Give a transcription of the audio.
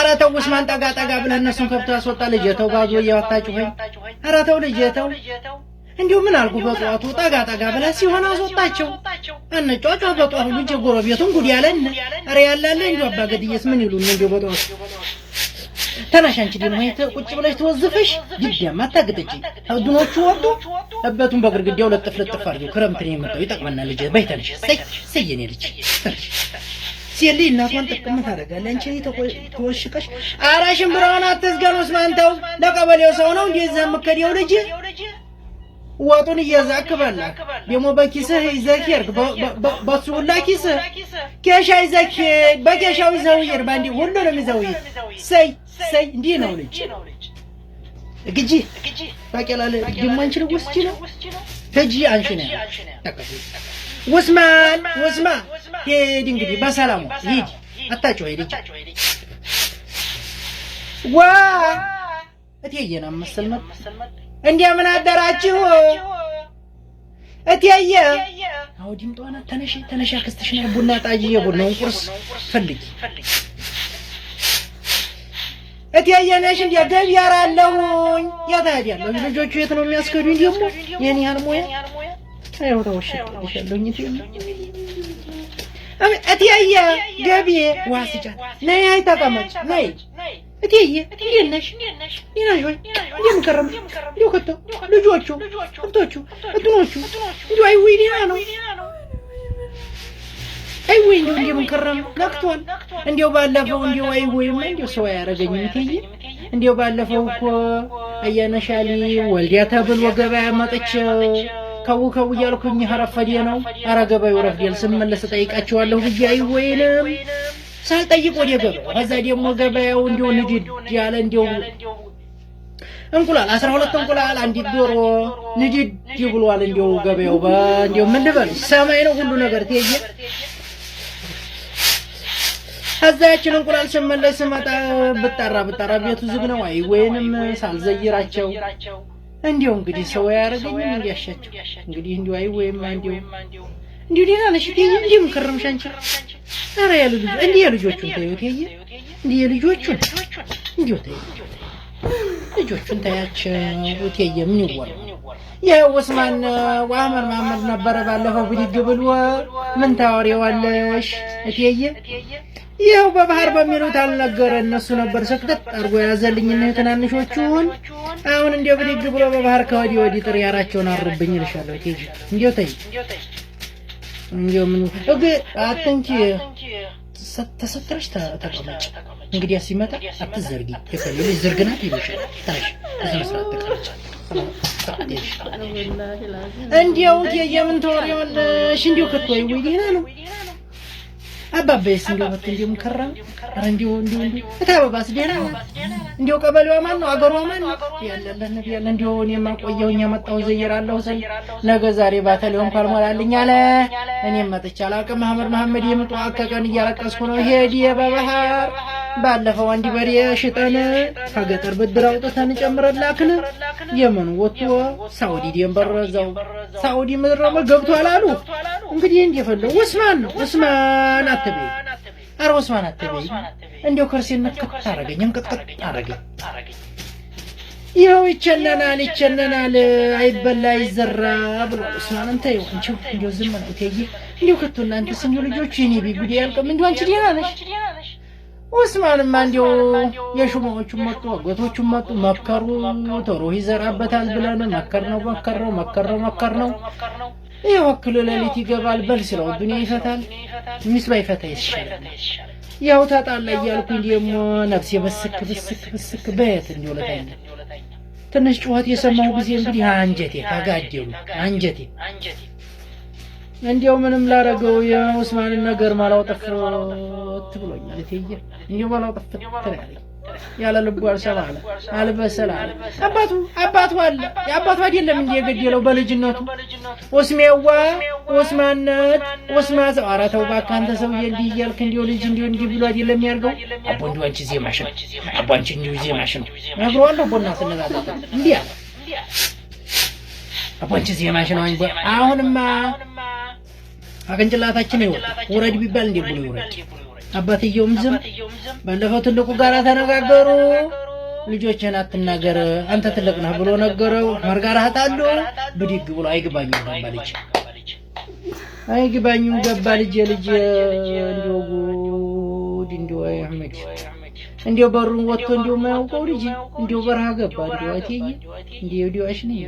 ኧረ ተው ኡስማን፣ ጠጋ ጠጋ ብለህ እነሱን ከብቶ ያስወጣ። ልጄ ተው፣ ባዞ እያወጣችሁኝ። ኧረ ተው ልጄ ተው። እንዲሁ ምን አልኩ በጠዋቱ ጠጋ ጠጋ ብለህ ሲሆን አስወጣቸው። አነጫጫ በጠዋቱ ልጄ ጎረቤቱን ጉድ ያለን። ኧረ ያላለ እንዲሁ አባገድዬስ ምን ይሉን እንዲሁ በጠዋቱ። ተነሽ አንቺ ደግሞ ቁጭ ብለሽ ተወዝፈሽ ግዳም አታግጥጪ። ድኖቹ ወጡ እበቱን በግድግዳው ለጥፍ ለጥፍ አድርጊው። ክረምት ነው የመጣው ይጠቅመናል። ልጄ በይ ተነሽ። ሰይ ሰይ የኔ ልጅ ተነሽ። ሴት ልጅ እናቷን ጥቅም ታደርጋለህ። አንቺ ተወሽቀሽ ኧረ ሽምብራውን አትዝገን ኡስማን ተው። ለቀበሌው ሰው ነው እንዴ እዛ የምትከደው ልጅ? ወጡን እየዛክ በላህ። ደግሞ በኪስህ ይዘህ ሄድክ። በሱ ሁላ ኪስህ ኬሻ ይዘህ ሄድ። በኬሻው ይዘው ሄድ። ባንዴ ሁሉንም ይዘው ሄድ። ሰይ ሰይ እንዲህ ነው ልጅ። ግጂ ባቄላ ደግሞ አንቺ ልወስጂ ነው ሂጂ አንቺ ነው ኡስማን ኡስማን ሂድ እንግዲህ በሰላሙ ሂድ። አታጭው ሂድ። ዋ እትዬ መሰል መጥ እንደምን አደራችሁ እትዬ? አዎ ድምጧ ናት። ተነሽ ተነሽ፣ አክስትሽ ናት። ቡና ጣጂ፣ የቡናውን ቁርስ ፈልጊ። እትዬ ነሽ እንዴ? ገቢያ አለሁኝ። የት እሄዳለሁ? ልጆቹ የት ነው የሚያስከዱኝ ደግሞ? የኔ ያህል ሙያ አይው ተወሽቄልሻለሁኝ። እትዬ እትዬ ገቢ ውሃ ስጫት። ነይ አይ ተቀመጭ ነይ እትዬ እንዴት ነሽ? ደህና ነሽ ወይ? እንደምን ከረምሽ? እንዲያው ከተው ልጆቹ ከብቶቹ እንትኖቹ እንዲያው አይ ወይ ደህና ነው። አይ ወይ እንዲያው እንደምን ከረም ነክቷል። እንዲያው ባለፈው እንዲያው አይ ወይማ እንዲያው ሰው አያደርገኝም እትዬ። እንዲያው ባለፈው እኮ አያነሻሊ ወልዲያ ተብሎ ገበያ መጥቼ ከው ከው እያልኩኝ ረፈዴ ነው። ኧረ ገበያው ረፍዴል ስመለስ እጠይቃቸዋለሁ ብዬ አይ ወይንም ሳልጠይቅ ወደ ገበያው። ከዛ ደግሞ ገበያው እንዲያው ንድድ ያለ እንዲያው እንቁላል 12 እንቁላል አንዲት ዶሮ ንድድ ብሏል። እንዲያው ገበያው እንዲያው ምን ልበል ሰማይ ነው ሁሉ ነገር ትዬ። ከዛ ያችን እንቁላል ስመለስ ስመጣ ብጠራ ብጠራ ቤቱ ዝግ ነው። አይ ወይንም ሳልዘይራቸው እንዲያው እንግዲህ ሰው አያደርገኝም እንዲያሻቸው እንግዲህ እንዲያው አይ ወይም እንዲያው እንዲሁ ደህና ነሽ እትዬ? እንደምን ከረምሽ አንቺ? ኧረ ያሉ ልጅ እንዲህ የልጆቹን ተይው እትዬ፣ እንዲህ የልጆቹን እንዲሁ ተይው፣ ልጆቹን ተያቸው እትዬ። ምን ይወራል? ይኸው ኡስማን አህመድ መሐመድ ነበረ ባለፈው ብድግ ብሎ ምን ታወሪዋለሽ እትዬ? ይኸው በባህር በሚሉት አልነገረ እነሱ ነበር ሰክተት አድርጎ የያዘልኝ እና ትናንሾቹን። አሁን እንዲያው ብድግ ብሎ በባህር ከወዲህ ወዲህ ጥሪ ያራቸውን አሩብኝ እልሻለሁ እትዬ። እንዲያው ተይ እንዲያው ምን እግ አትንኪ፣ ተሰትረሽ ተቀመጭ። እንግዲያ ሲመጣ አትዘርጊ። የከሌ ልጅ ዝርግ ናት ይሉሻል። ተነሽ በስነ ስርዓት ተቀመጭ። እንዲያው እትዬ ምን ታወሪዋለሽ? እንዲያው ከቶ ወይ ወይ ደህና ነው አባባይስ እንዲያው መጥቶ እንዲያው ከረመ። ኧረ እንዲያው እንዲያው እንዲያው እታበባስ ደህና ናት። እንዲያው ቀበሌዋ ማን ነው? አገሯ ማን ነው? ያለለህ ነቢ ያለ እንዲያው እኔማ ቆየሁኝ መጣሁ ዘይራለሁ ስል ነገ ዛሬ ባተሌው እንኳን ሞላልኝ አለ። እኔም መጥቼ አላውቅም። አህመድ መሐመድ የምጡ ከቀን እያለቀስኩ ነው። ሄድ በባህር ባለፈው አንድ በሬ ሽጠን ከገጠር ብድር አውጥተን ጨምረን ላክን። የመኑ ወጥቶ ሳውዲ ደንበር እዛው ሳውዲ ምድር ገብቷል አሉ። እንግዲህ እንደፈለጉ ኡስማን ነው ኡስማን አትበይ፣ ኧረ ኡስማን አትበይ። እንዲያው ከርሴን ነክት አደረገኝ፣ እንቅጥቅጥ አደረገኝ። ይኸው ይቸነናል ይቸነናል፣ አይበላ አይዘራ ብሏል ኡስማን። እንተይው አንቺው እንዲያው ዝም ነው እትዬ። እንዲያው ከቶ እናንተስ እንዲያው ልጆቹ የኔ ቤት ጉዴ አያልቅም። እንዲያው አንቺ ደህና ነሽ? ኡስማንማ እንዲያው የሹማዎቹም መጡ አጎቶቹም መጡ መከሩ። ቶሮ ይዘራበታል ብለን መከርነው መከርነው መከርነው መከርነው። ይኸው እክል ሌሊት ይገባል በል ሲለው ዱንያ ይፈታል፣ ሚስት ባይፈታ ይሻላል። ያው ታጣላ እያልኩኝ ደግሞ ነፍሴ ብስክ ብስክ ብስክ በየት እንዲያው ለተኛ ትንሽ ጩኸት የሰማሁ ጊዜ እንግዲህ አንጀቴ ተጋደሉ አንጀቴ እንዲያው ምንም ላረገው የኡስማንን ነገር ማላው ጥፍት ብሎኛል እትዬ። እንዲያው ማላው ጥፍት ነው ያለኝ። ያለ ልቡ አልሰማ አለ አልበሰል አለ። አባቱ አባቱ አለ የአባቱ አይደለም እንዲህ የገደለው በልጅነቱ ኡስሜዋ ኡስማነት ኡስማ ሰው። ኧረ ተው እባክህ አንተ ሰውዬ እንዲህ እያልክ እንዲሁ ልጅ እንዲሁ እንዲህ ብሎ አይደለም የሚያርገው። አቦ እንዲሁ አንቺ ዜማሽ ነው፣ አቦ አንቺ እንዲሁ ዜማሽ ነው እነግረዋለሁ። ቦና ስነጋገር እንዲህ አለ አቦ አንቺ ዜማሽ ነው። አሁንማ አቅንጭላታችን ይወጣ ውረድ ቢባል እንዴት ብሎ ይውረድ? አባትየውም ዝም። ባለፈው ትልቁ ጋራ ተነጋገሩ። ልጆችን አትናገር አንተ ትልቅ ነህ ብሎ ነገረው። ዑመር ጋር ታሉ ብድግ ብሎ አይግባኝም ገባ ልጅ አይግባኝም ገባ ልጅ ልጅ እንዲያው ጉድ እንዲያው አይ አህመድ እንዲያው በሩን ወጥቶ እንዲያው የማያውቀው ልጅ እንዲያው በረሃ ገባ። እንዲያው አትዬ እንዲያው ዲዋሽ ነኝ።